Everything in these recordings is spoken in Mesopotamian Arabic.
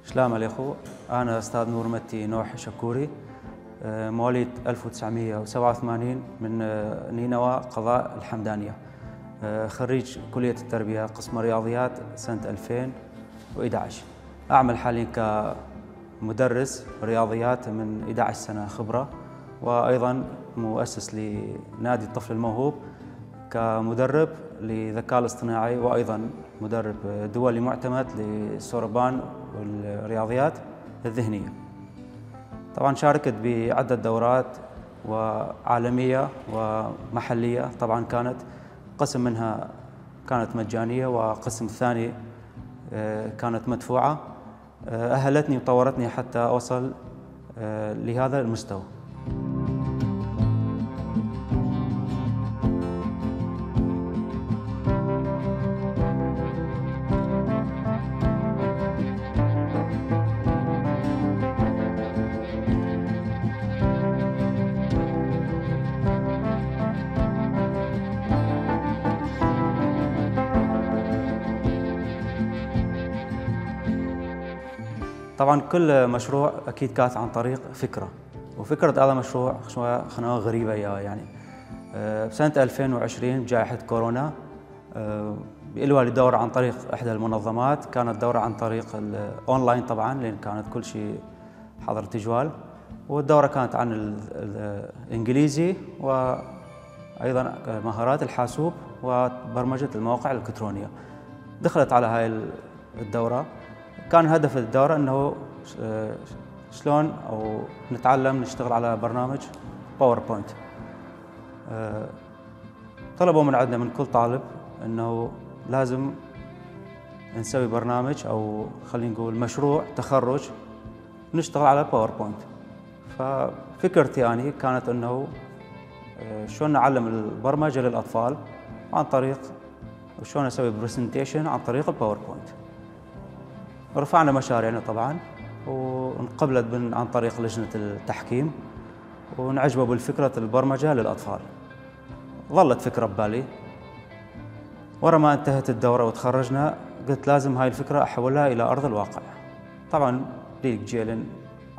سلام عليكم. أنا أستاذ نور متي نوح شكوري، مواليد 1987 من نينوى قضاء الحمدانية، خريج كلية التربية قسم رياضيات سنة 2011. أعمل حاليا كمدرس رياضيات من 11 سنة خبرة، وأيضا مؤسس لنادي الطفل الموهوب كمدرب للذكاء الاصطناعي، وأيضا مدرب دولي معتمد للسوربان والرياضيات الذهنية. طبعا شاركت بعدة دورات وعالمية ومحلية، طبعا كانت قسم منها كانت مجانية وقسم الثاني كانت مدفوعة، أهلتني وطورتني حتى أوصل لهذا المستوى. طبعا كل مشروع اكيد كانت عن طريق فكره، وفكره هذا المشروع شويه خلينا غريبه يعني. بسنه 2020 جائحه كورونا، بإلوا لدوره عن طريق احدى المنظمات، كانت دوره عن طريق الاونلاين طبعا، لان كانت كل شيء حظر تجوال، والدوره كانت عن الانجليزي وايضا مهارات الحاسوب وبرمجه المواقع الالكترونيه. دخلت على هاي الدوره، كان هدف الدورة أنه شلون أو نتعلم نشتغل على برنامج باوربوينت. طلبوا من عندنا من كل طالب أنه لازم نسوي برنامج أو خلينا نقول مشروع تخرج نشتغل على باوربوينت. ففكرتي أنا كانت أنه شلون نعلم البرمجة للأطفال عن طريق شلون أسوي برزنتيشن عن طريق الباوربوينت. رفعنا مشاريعنا طبعا، وانقبلت عن طريق لجنة التحكيم، ونعجبوا بالفكرة البرمجة للأطفال. ظلت فكرة ببالي، ورا ما انتهت الدورة وتخرجنا قلت لازم هاي الفكرة أحولها إلى أرض الواقع. طبعا ليك جيلن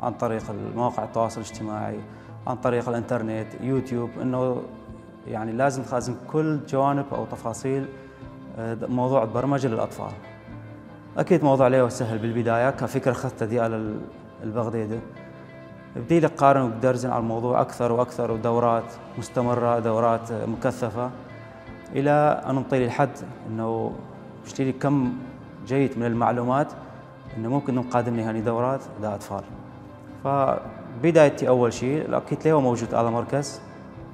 عن طريق مواقع التواصل الاجتماعي، عن طريق الانترنت، يوتيوب، انه يعني لازم كل جوانب أو تفاصيل موضوع البرمجة للأطفال. أكيد موضوع ليه سهل بالبداية كفكرة أخذتها ديال البغديدة. بدي لك قارن ودرزن على الموضوع أكثر وأكثر، ودورات مستمرة، دورات مكثفة، إلى أن نطيل الحد أنه بشتري كم جيد من المعلومات أنه ممكن نقدم لي هذه دورات لأطفال. فبدايتي أول شيء لقيت ليه موجود هذا مركز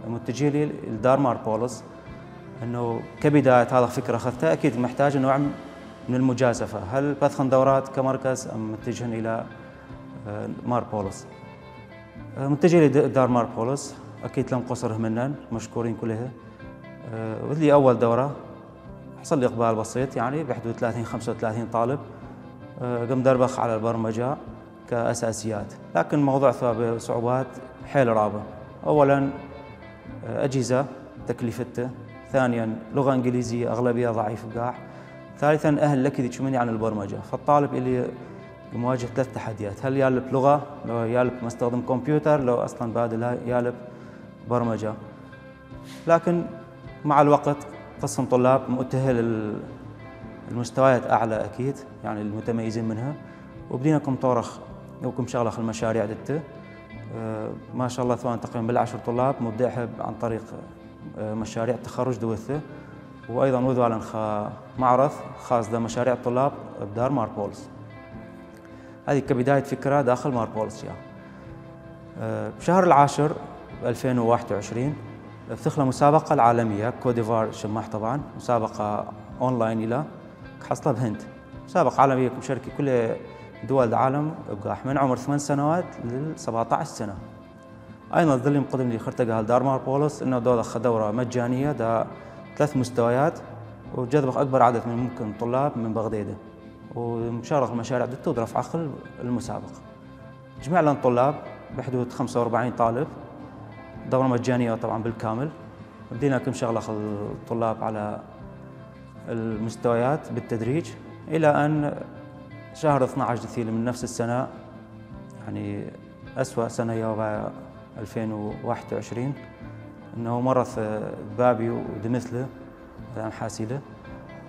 متجه لي لدار ماربولس، أنه كبداية هذا فكرة أخذتها أكيد محتاج نوع من المجازفة. هل بدخل دورات كمركز أم متجه إلى ماربولس؟ متجه لدار ماربولس، أكيد لم قصره منن، مشكورين كلها. ولي أول دورة حصل لي إقبال بسيط، يعني بحدود 30-35 طالب. قم دربخ على البرمجة كأساسيات، لكن الموضوع ثابت صعوبات حيل رابة. أولاً أجهزة تكلفته، ثانياً لغة إنجليزية أغلبية ضعيف بقاع، ثالثاً أهل لك تشمني عن البرمجة. فالطالب اللي مواجه 3 تحديات: هل يالب لغة، لو يالب مستخدم كمبيوتر، لو أصلاً بادل يالب برمجة. لكن مع الوقت قسم طلاب مؤهل المستويات أعلى أكيد، يعني المتميزين منها، وبدينا كم طورخ وكم شغلة المشاريع دته. ما شاء الله ثوان تقريباً بال10 طلاب مبدعها عن طريق مشاريع التخرج دوثه، وأيضاً وذوالا معرض خاص بمشاريع الطلاب بدار ماربولس. هذه كبداية فكرة داخل ماربولس. بشهر العاشر 2021 بتخلى مسابقة العالمية كوديفار شماح، طبعاً مسابقة أونلاين إلى حصلها بهند، مسابقة عالمية بشركة كل دول العالم بقاح من عمر 8 سنوات ل 17 سنة. أيضاً ظل مقدم لي خرتقها دار ماربولس إنه دورة مجانية 3 مستويات، وجذب أكبر عدد من ممكن طلاب من بغديدة، ومشارك المشاريع دته ورفع عقل المسابقة. جمعنا الطلاب بحدود 45 طالب، دورة مجانية طبعا بالكامل. بدينا كم شغلة الطلاب على المستويات بالتدريج، إلى أن شهر 12 دثيل من نفس السنة، يعني أسوأ سنة يابا 2021، إنه مرض بابي ودمثله حاسيله،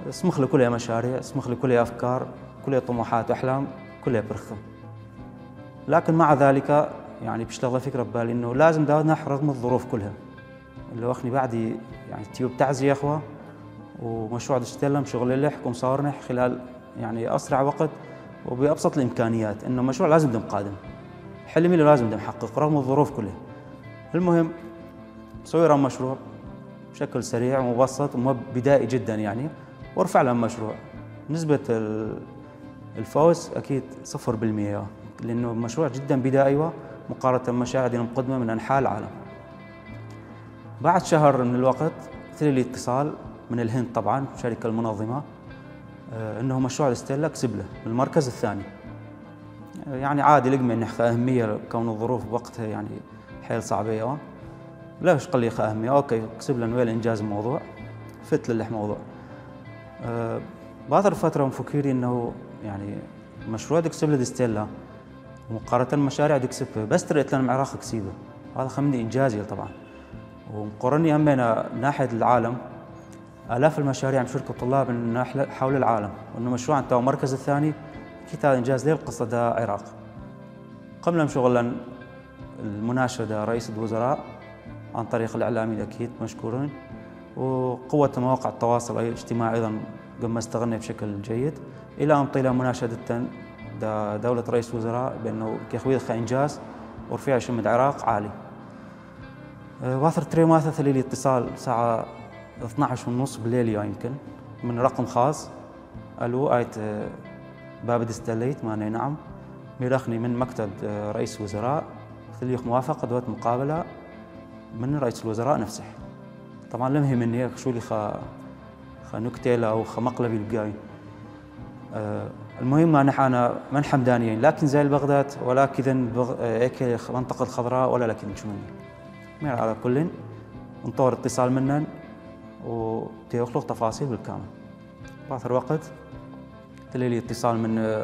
اسمخ له كلها مشاريع، اسمخ له كلها أفكار، كلها طموحات وأحلام، كلها برخة. لكن مع ذلك يعني بيشتغل فكرة ببالي إنه لازم دا نحرز من الظروف كلها، اللي وخني بعدي يعني تيوب تعزي يا أخوة، ومشروع دشتلم شغل لح ومصارنح خلال يعني أسرع وقت وبأبسط الإمكانيات، إنه مشروع لازم دم قادم، حلمي اللي لازم دم حقق رغم الظروف كلها. المهم سوي رام مشروع بشكل سريع ومبسط وبدائي جدا يعني، وارفع له مشروع. نسبة الفوز أكيد 0%، لأنه مشروع جدا بدائي مقارنة بمشاريع مقدمة من أنحاء العالم. بعد شهر من الوقت مثل لي اتصال من الهند طبعا، الشركة المنظمة، انه مشروع الستيلا كسب له المركز الثاني. يعني عادي لقمة انه أهمية كون الظروف بوقتها يعني حيل صعبة. ليش قال لي أهمية؟ اوكي كسب له نويل انجاز الموضوع، فت للح موضوع. بهذا الفترة مفكري انه يعني مشروع دكسب له ستيلا ومقارنة المشاريع دكسبها، بس تريت لنا معراخ كسيبه، هذا خمني انجازي طبعا. ومقارني همينا ناحية العالم آلاف المشاريع من شركة طلاب من حول العالم، وإنه مشروع أنت المركز الثاني أكيد هذا إنجاز ليه القصة دا عراق. قمنا بشغلا المناشدة رئيس الوزراء عن طريق الإعلاميين أكيد مشكورين، وقوة مواقع التواصل الاجتماعي أيضا قمنا استغلنا بشكل جيد، إلى أن طيلة مناشدة دولة رئيس الوزراء بأنه كيخويد إنجاز ورفيع شمد عراق عالي. واثر تريماثة ثليلي اتصال ساعة 12:30 بالليل يمكن من رقم خاص، الو ايت باب دستليت ماني نعم ميرخني من مكتب رئيس الوزراء ثليخ موافقة دوت مقابلة من رئيس الوزراء نفسه. طبعا لمهي مني شو لي خا نكتيل او خا مقلبي البقاي. المهم انا من حمدانيين لكن زي البغداد ولا كذا هيك منطقة الخضراء ولا لكن شو مني مير على كل نطور اتصال منن وتيخلق تفاصيل بالكامل. باخر وقت تلي اتصال من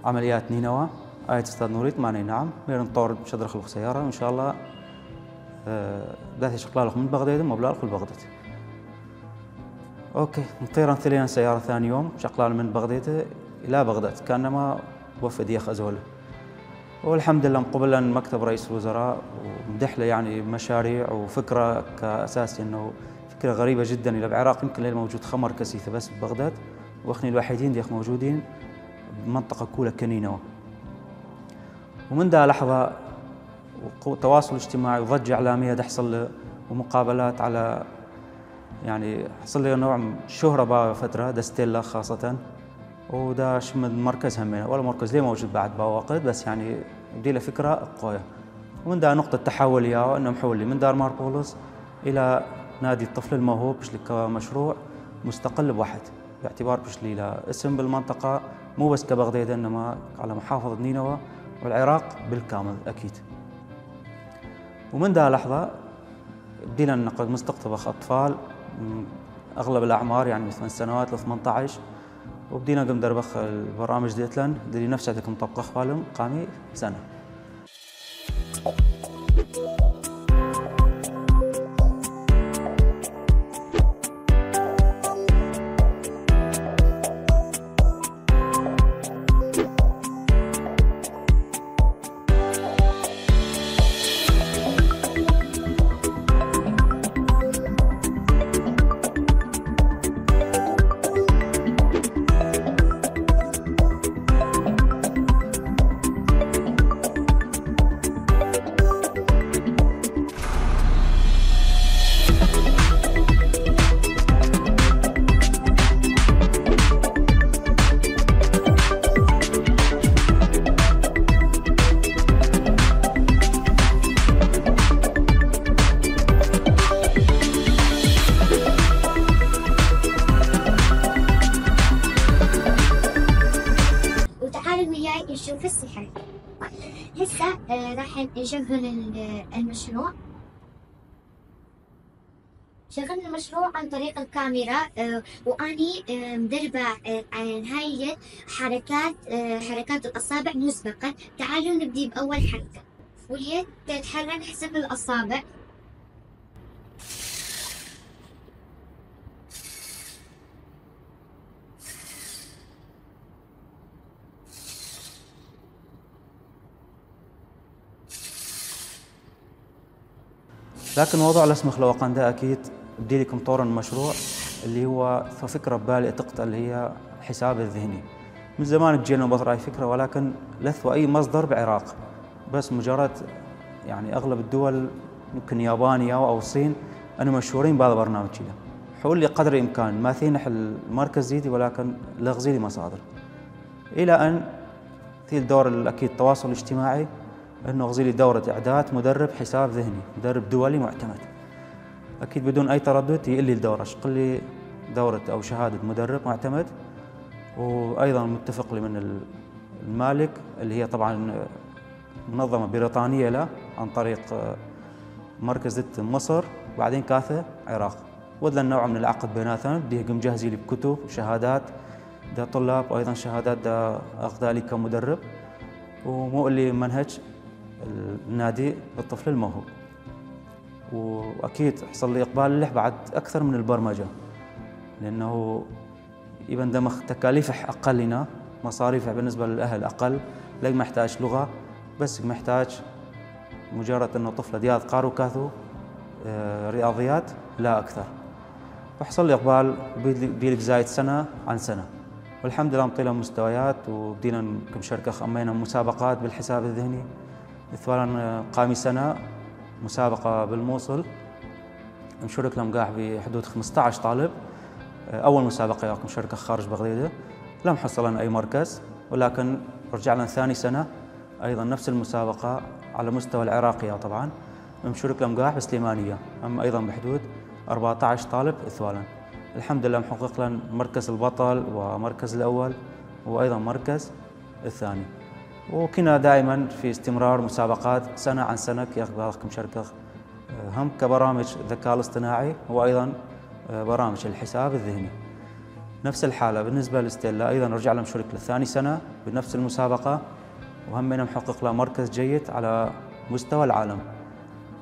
عمليات نينوى آية استاذ نوريت ماني نعم مير نطور بشدر خلق سيارة وإن شاء الله بدأت شقلالك من بغداد مبلغ بغداد. اوكي نطير ثلينا سيارة ثاني يوم شقلال من بغداد إلى بغداد كأنما وفد ياخ أزول. والحمد لله مقبلا مكتب رئيس الوزراء ومدح له يعني مشاريع وفكرة كأساس إنه فكرة غريبة جدا إلى بعراق يمكن اللي موجود خمر كثيفة بس ببغداد وإحنا الوحيدين ديخ موجودين بمنطقة كولة كنينوى. ومن ذا لحظة تواصل اجتماعي وضجة إعلامية تحصل ومقابلات على يعني حصل لي نوع من شهرة بفترة دستيلا خاصة ودا شمد مركز همنا ولا مركز ليه موجود بعد بوقت بس يعني بدي له فكرة قوية. ومن دا نقطة تحول يا انه محول لي من دار ماربولوس الى نادي الطفل الموهوب بشلي كمشروع مستقل بواحد باعتبار بشلي له اسم بالمنطقة مو بس كبغداد انما على محافظة نينوى والعراق بالكامل اكيد. ومن دا لحظة بدينا نقد مستقطبخ اطفال اغلب الاعمار يعني من 8 سنوات ل 18 وبدينا قم دربخ البرامج ديتلن دي نفسها ديك مطبقة خالم قامي سنة. نشوف السحر. هسه راح نشغل المشروع. شغلنا المشروع عن طريق الكاميرا، وأني مدربة عن هاي حركات الأصابع مسبقا. تعالوا نبدي بأول حركة، واليد تتحرك حسب الأصابع. لكن موضوع الاسمخ لوقان ده اكيد بدي لكم طور المشروع اللي هو فكره ببالي اعتقد اللي هي حساب الذهني. من زمان تجينا بطرة فكره، ولكن لثوا اي مصدر بعراق، بس مجرد يعني اغلب الدول يمكن يابانيا او الصين انه مشهورين بهذا البرنامج كذا. حول لي قدر الامكان ما ثينح المركز زيدي، ولكن لغزي لي مصادر الى ان في الدور الاكيد التواصل الاجتماعي، انه اغزي لي دوره اعداد مدرب حساب ذهني، مدرب دولي معتمد. اكيد بدون اي تردد يقول لي الدوره، شقل لي دوره او شهاده مدرب معتمد. وايضا متفق لي من المالك اللي هي طبعا منظمه بريطانيه له عن طريق مركز دت مصر، وبعدين كاثه عراق. ودنا نوع من العقد بيناتنا، بدي يقوم جاهزي لي بكتب وشهادات ده طلاب، وايضا شهادات ده اخذها لي كمدرب، ومو اللي منهج النادي للطفل الموهوب. واكيد حصل لي اقبال له بعد اكثر من البرمجه، لانه يبن دمخ تكاليفه اقل لنا، مصاريفه بالنسبه للاهل اقل، لا محتاج لغه، بس محتاج مجرد انه طفله دياد قارو كاثو رياضيات لا اكثر. وحصل لي اقبال بيلك زايد سنه عن سنه، والحمد لله مطيله مستويات. وبدينا كمشركه خمينا مسابقات بالحساب الذهني. مثلا قامي سنه مسابقه بالموصل، مشارك لهم قاع بحدود 15 طالب. اول مسابقه ياكم شركه خارج بغداد، لم حصل لنا اي مركز، ولكن رجعنا ثاني سنه ايضا نفس المسابقه على مستوى العراقيه طبعا، مشارك لهم قاع بسليمانيه، هم ايضا بحدود 14 طالب اثوالا. الحمد لله محقق لنا مركز البطل ومركز الاول وايضا مركز الثاني. وكنا دائما في استمرار مسابقات سنه عن سنه ياخذ شركه هم كبرامج الذكاء الاصطناعي، وايضا برامج الحساب الذهني. نفس الحاله بالنسبه لستيلا، ايضا رجع لهم شريك للثاني سنه بنفس المسابقه، وهمنا محقق له مركز جيد على مستوى العالم.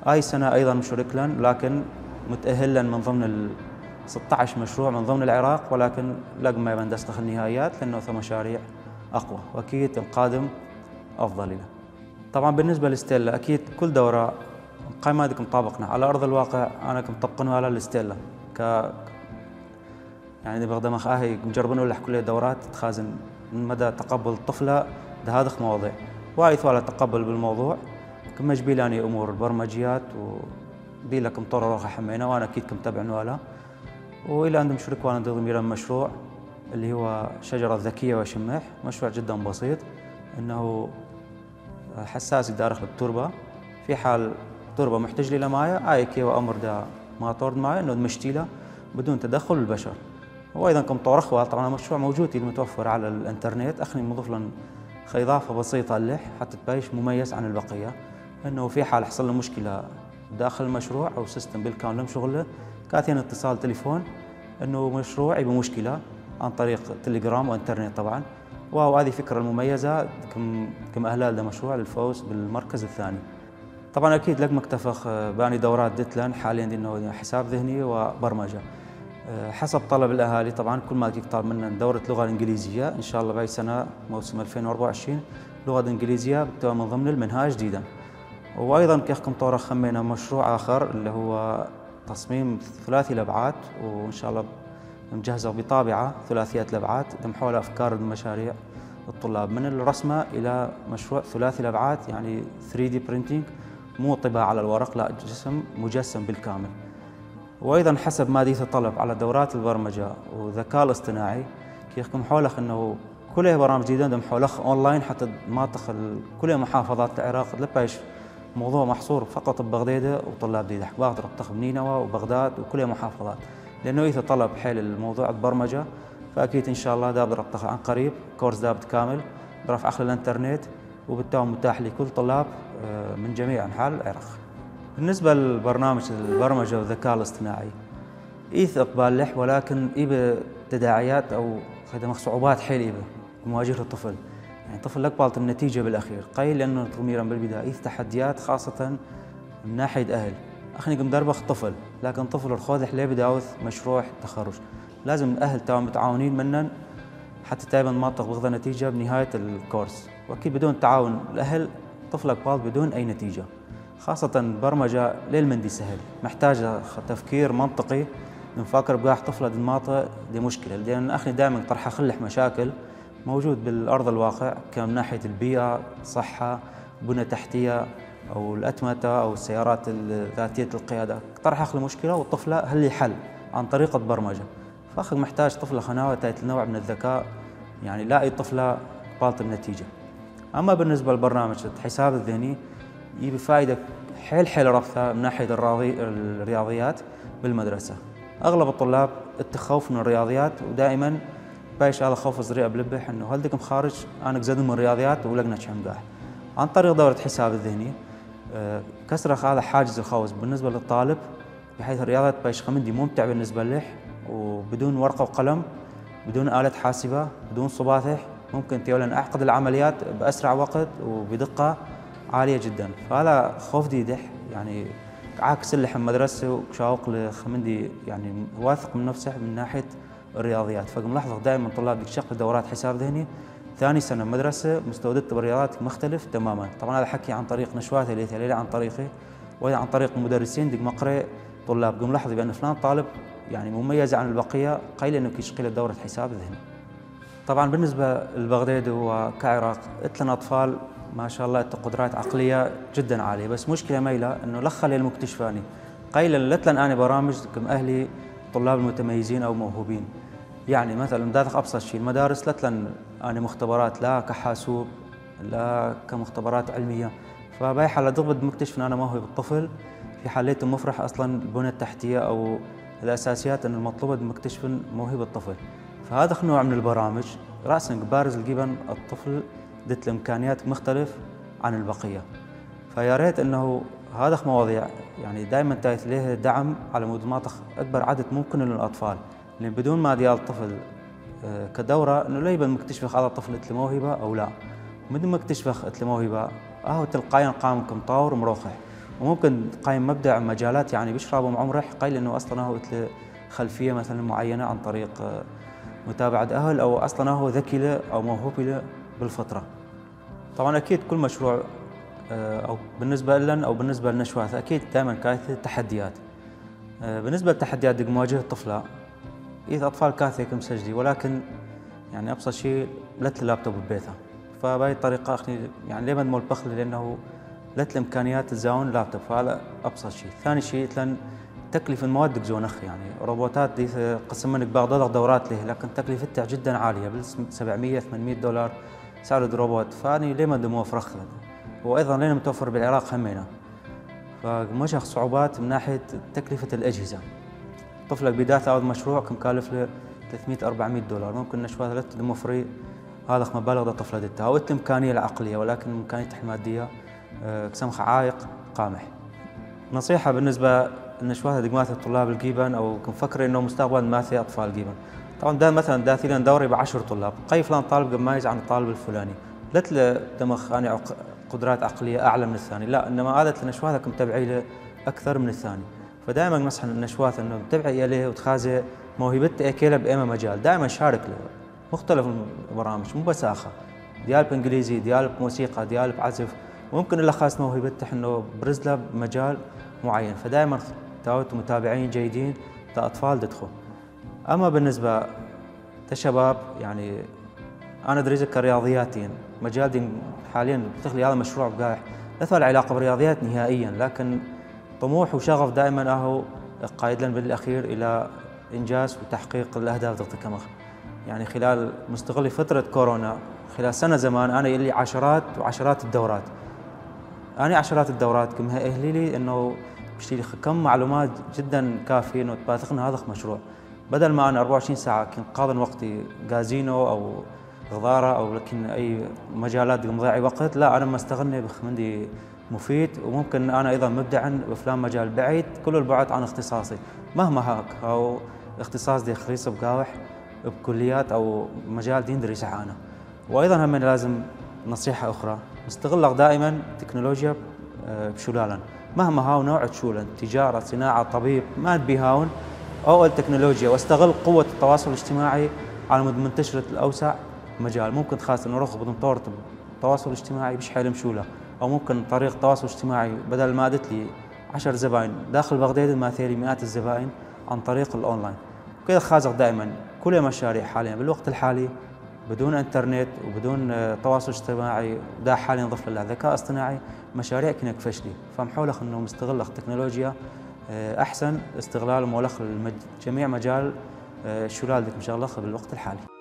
اي سنه ايضا مشارك لن، لكن متاهل لن من ضمن ال 16 مشروع من ضمن العراق، ولكن لقم ما يبندسخ النهائيات لانه ثم مشاريع اقوى، واكيد القادم افضل له. طبعا بالنسبه لستيلا اكيد كل دوره قائمة هذيك مطابقنا على ارض الواقع، انا كمطبقن على الستيلا يعني بغدا مخ اهي مجربين ولا كل دورات تخازن من مدى تقبل الطفله لهذه مواضيع، وايد ثواله تقبل بالموضوع. كما جبيلاني امور البرمجيات ودي لكم طور روخه حمينا، وانا اكيد كمتابع نوالا. والى عندهم شرك وانا ضمن مشروع اللي هو شجره ذكيه وشماح، مشروع جدا بسيط، انه حساس يدارخ بالتربه، في حال تربه محتاج لي مايه ايكي وامر دا ما طورد مايه انه مشتيله بدون تدخل البشر. وايضا كم طور اخوه طبعا مشروع موجود المتوفر على الانترنت، اخني مضيف لنا اضافه بسيطه له حتى تبيش مميز عن البقيه، انه في حال حصل له مشكله داخل المشروع او سيستم بالكامل لم شغله، كاتين اتصال تليفون انه مشروعي بمشكله عن طريق تليجرام وانترنت طبعا. وهذه فكره المميزه كم اهلال ده مشروع للفوز بالمركز الثاني. طبعا اكيد لك مكتفخ باني دورات دتلن حاليا انه حساب ذهني وبرمجه حسب طلب الاهالي. طبعا كل ما يطلب منا دوره لغه الانجليزيه ان شاء الله باي سنه موسم 2024 لغه انجليزيه بتبقى من ضمن المنهاج جديدا. وايضا كيحكم طورة خمينا مشروع اخر اللي هو تصميم ثلاثي الابعاد، وان شاء الله مجهزه بطابعه ثلاثيه الابعاد حول افكار المشاريع الطلاب من الرسمه الى مشروع ثلاثي الابعاد، يعني 3D printing، مو طباعه على الورق، لا جسم مجسم بالكامل. وايضا حسب ما يتطلب على دورات البرمجه والذكاء الاصطناعي كيحكم حولخ انه كلها برامج جديده دم حولخ اونلاين حتى ما تخل كل محافظات العراق لباش موضوع محصور فقط ببغداد وطلاب ديدح بقدر ابتخ بنينوى وبغداد وكل محافظات، لانه يتطلب حيل الموضوع البرمجه. فاكيد ان شاء الله دابر ابتخ عن قريب كورس دابت كامل برفع اخر الانترنت، وبالتالي متاح لكل طلاب من جميع انحاء العراق. بالنسبه لبرنامج البرمجه والذكاء الاصطناعي إيث إقبال لح، ولكن إيبه تداعيات أو خدمة صعوبات حيل إيبه مواجهة الطفل. يعني الطفل لك بالت النتيجة بالأخير قيل لأنه تغميرا بالبداية إيث تحديات خاصة من ناحية أهل. أخني قم دربخ طفل، لكن طفل الخوذح ليه بداوث مشروع تخرج، لازم الأهل تاهم متعاونين منن حتى دائما ما تبغض نتيجة بنهاية الكورس. وأكيد بدون تعاون الأهل طفلك بالت بدون أي نتيجة. خاصة برمجة للمندي سهل، محتاجة تفكير منطقي نفكر بقاح طفلة دماطة دي مشكلة، لأن أخني دائما طرح خلح مشاكل موجود بالأرض الواقع كمن ناحية البيئة، صحة، بنى تحتية أو الأتمتة أو السيارات ذاتية القيادة، طرح أخلي مشكلة والطفلة هل حل عن طريقة برمجة. فأخي محتاج طفلة خناوة تايت النوع من الذكاء، يعني لا أي طفلة بالت النتيجة. أما بالنسبة للبرنامج الحساب الذهني يبي فائدة حيل رفثة من ناحية الرياضيات بالمدرسة. أغلب الطلاب التخوف من الرياضيات، ودائما بايش هذا خوف صغير بلبح إنه هل دكم خارج أنا قزد من الرياضيات ولقنا شحم قاح. عن طريق دورة حساب الذهني كسر هذا حاجز الخوف بالنسبة للطالب، بحيث الرياضيات بايش خمندي ممتع بالنسبة له، وبدون ورقة وقلم، بدون آلة حاسبة، بدون صباثح، ممكن تيولن أعقد العمليات بأسرع وقت وبدقة عالية جدا. فهذا خوف ديدح يعني عكس اللي حم مدرسة وشاوق لخمندي يعني واثق من نفسه من ناحية الرياضيات. فملاحظة دائما طلاب بيشق دورات حساب ذهني ثاني سنة مدرسة مستودت بالرياضات مختلف تماما. طبعا هذا حكي عن طريق نشوات اللي ثليلة عن طريقي وهي عن طريق مدرسين دق مقرئ طلاب قم لاحظ بأن فلان طالب يعني مميز عن البقية قيل إنه كيشقي دورة حساب ذهني. طبعا بالنسبة للبغداد وكعراق اتلنا أطفال ما شاء الله قدرات عقلية جدا عالية، بس مشكلة ميلة إنه لخل المكتشفاني قيل لتلن أنا برامج كم أهلي طلاب المتميزين أو موهوبين. يعني مثلا داخل أبسط شيء المدارس لتلن أنا مختبرات لا كحاسوب لا كمختبرات علمية، فباي حالة ضغط مكتشف إن أنا موهوب الطفل في حالته مفرح أصلا البنى التحتية أو الأساسيات إن المطلوبة مكتشف موهبة الطفل. فهذا نوع من البرامج رأسا بارز الجبن الطفل ذات الإمكانيات مختلف عن البقية. فيا ريت إنه هذا مواضيع يعني دائما تايت له دعم على مود ما أكبر عدد ممكن للأطفال، لأن بدون ما ديال الطفل كدورة إنه لا يبان مكتشف هذا الطفل الموهبة أو لا، من مكتشف الموهبة تلقائيا قام كمطور مروخح، وممكن قايم مبدع مجالات يعني بيشربوا مع عمره قيل إنه أصلا هو خلفية مثلا معينة عن طريق متابعة أهل أو أصلا هو ذكي له أو موهوب له بالفطرة. طبعا أكيد كل مشروع أو بالنسبة لنا أو بالنسبة لنشوات أكيد دائما كانت تحديات. بالنسبة للتحديات دي مواجهة الطفلة إذا أطفال كاثية كمسجلي، ولكن يعني أبسط شيء لت اللابتوب ببيتها، فبهي الطريقة أخني يعني ليه مول بخل لأنه لت الإمكانيات تزاون لابتوب، فهذا أبسط شيء. ثاني شيء لن تكلفة المواد دكزون أخي يعني روبوتات دي قسم منك بعض دورات له، لكن تكلفتها جدا عالية $700-800 سعر الروبوت، فاني ليه ما موفر أخذ. وأيضا لنا متوفر بالعراق همينا، فمواجه صعوبات من ناحية تكلفة الأجهزة. طفلك بداية أول مشروع كم كالف له $300-400 ممكن نشوى ثلاثة موفري هذا مبالغ طفلة دتها أو الإمكانية العقلية، ولكن إمكانية المادية كسمخ عائق قامح. نصيحة بالنسبة لنشوات دقمات الطلاب الجيبان أو كنفكر إنه مستقبل ماثي أطفال جيبان. طبعا ده مثلا داثيلا دوري ب10 طلاب قي فلان طالب مميز عن الطالب الفلاني، لت دمخ أنا قدرات عقلية أعلى من الثاني، لا إنما عادة النشوات متبعي له أكثر من الثاني. فدائما نصح النشوات إنه متبعي إليه وتخازي موهبته أكيله بأي مجال، دائما شارك له مختلف البرامج مو بس آخر ديال بإنجليزي ديال بموسيقى ديال بعزف، ممكن إلا خاص موهبته إنه برز له بمجال معين. فدائما تاوت متابعين جيدين كأطفال تدخل. أما بالنسبة كشباب يعني أنا أدري كرياضياتين مجال دي حاليا بتخلي هذا مشروع بقاح لا له علاقة بالرياضيات نهائيا، لكن طموح وشغف دائما هو قايد لنا بالأخير إلى إنجاز وتحقيق الأهداف ضد كمخ. يعني خلال مستغل فترة كورونا خلال سنة زمان أنا اللي عشرات وعشرات الدورات، أنا عشرات الدورات كم أهلي لي إنه بشتري كم معلومات جدا كافية إنه تباثقنا هذا مشروع، بدل ما أنا 24 ساعة كنت قاضي وقتي غازينو أو غضارة أو لكن أي مجالات مضيع وقت، لا أنا ما استغني بخمندي مفيد، وممكن أنا أيضا مبدعا بفلان مجال بعيد كل البعد عن اختصاصي، مهما هاك أو اختصاص دي خريص بقاوح بكليات أو مجال دين دريسة أنا. وأيضا هم لازم نصيحة أخرى، نستغل دائما التكنولوجيا بشلالا، مهما هاو نوع شولن، تجارة، صناعة، طبيب، ما نبي هاون أو التكنولوجيا، واستغل قوة التواصل الاجتماعي على مود منتشرة الأوسع مجال. ممكن خاصة نرغب بنطور التواصل الاجتماعي بشحال مشولة، أو ممكن طريق التواصل الاجتماعي بدل ما أدت لي 10 زباين داخل بغداد ما ثيري مئات الزباين عن طريق الأونلاين. وكذا خازق دائما كل مشاريع حاليا بالوقت الحالي بدون انترنت وبدون تواصل اجتماعي، دا حاليا نضيف لها ذكاء اصطناعي، مشاريع كنا كفشلي، فمحولخ انه مستغلخ التكنولوجيا احسن استغلال ومولخ جميع مجال شلال ديك مشغلخ بالوقت الحالي.